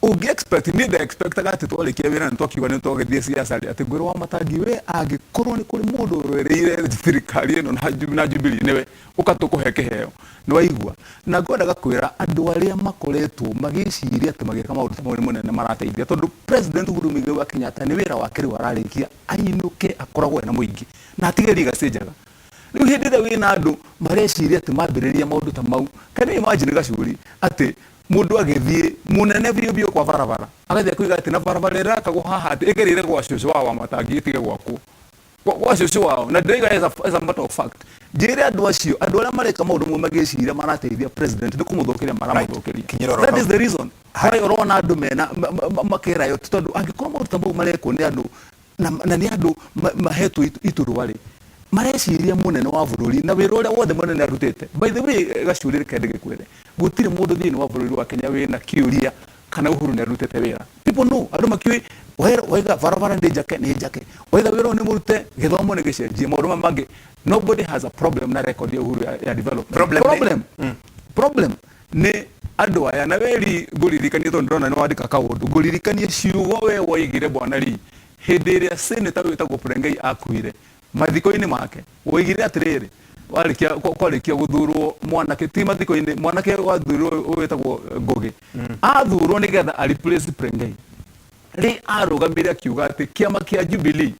Ũngĩ expect, niĩ nda expectaga atĩ twarĩkia wĩra nĩ twakiuga nĩ twagĩthiĩ siasa rĩ, atĩ ngwĩrwo Wamatangi, we angĩkorwo nĩ kũrĩ mũndũ ũrũĩrĩire thirikari ĩno na Jubilee nĩwe, ũka tũkũhe kĩheo. Nĩ waigua? Na ngwendaga kwĩra andũ arĩa makoretwo magĩciria atĩ magĩka maũndũ ta mau nĩ mũnene marateithia, tondũ President Uhuru Muigai wa Kenyatta nĩ wĩra wake rĩu ararĩkia, ainũke akoragwo ena mũingĩ na atige legacy njega. Rĩu hĩndĩ ĩrĩa wĩna andũ mareciria atĩ mambĩrĩria maũndũ ta mau, can you imagine Gacuri atĩ mũndũ agĩthiĩ mũnene biũ biũ kwa barabara agathiĩ akoiga atĩ na barabara ĩrakagwo haha atĩ ĩgereire gwa cũcũ wao wa Matangi ĩtige gwakwo gwa cũcũ wao. Na ndĩraiga as a matter of fact, njĩre andũ acio, andũ arĩa mareka maũndũ mamwe magĩciria marateithia president, nĩ kũmũthũkĩria maramũthũkĩria. Kinyĩra oro That hau. is the reason why ũrona andũ mena makĩrayo, tondũ angĩkorwo maũndũ ta mau marekwo nĩ andũ na nĩ andũ mahetwo iturwa rĩ, mareciria mũnene wa bũrũri na wĩra ũrĩa wothe mũnene arutĩte. By the way, Gacuri, reke ndĩgĩkwĩre, gũtirĩ mũndũ thĩinĩ wa bũrũri wa Kenya wĩna kĩũria kana Uhuru nĩ arutĩte wĩra. People know, andũ makiũĩ waiga barabara nĩ njake, nĩ njake, waiga wĩra ũyũ nĩ mũrute, gĩthomo nĩ gĩcenjie, maũndũ maya mangĩ. Nobody has a problem na record ya Uhuru ya development. Problem nĩ- Problem nĩ andũ aya. Na weri ngũririkanie, tondũ ndĩrona nĩ wandĩka kaũndũ, ngũririkanie ciugo we woigire, bwana Lee, hĩndĩ ĩrĩa senator wĩtagwo Prengei akuire, mathiko-inĩ make woigire atĩrĩrĩ, warĩkia kwarĩkia gũthurwo mwanake, ti mathiko-inĩ, mwanake wathurirwo wĩtagwo Ngũgĩ, athurwo nĩgetha a replace Prengei rĩ, arũgamire akiuga atĩ kĩama kĩa Jubilee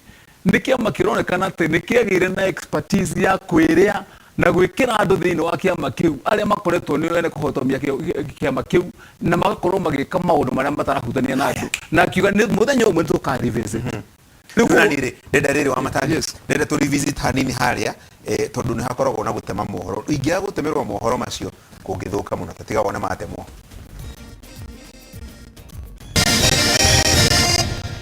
nĩ kĩama kĩronekana atĩ nĩ kĩagĩire na expertise ya kwĩrĩa na gwĩkĩra andũ thĩinĩ wa kĩama kĩu arĩa makoretwo nĩ ene kũhotomia kĩama kĩu na magakorwo magĩka maũndũ marĩa matarahutania na andũ, na akiuga nĩ mũthenya ũmwe nĩ tũka revisit. Rĩu na rĩrĩ, ndenda rĩrĩ wa Matangi, Yes. ndenda tũ revisit hanini harĩa, tondũ nĩ hakoragwo na gũtema mohoro. Ingĩaga gũtemerwo mohoro macio kũngĩthũka mũno, tatiga wone matemwo.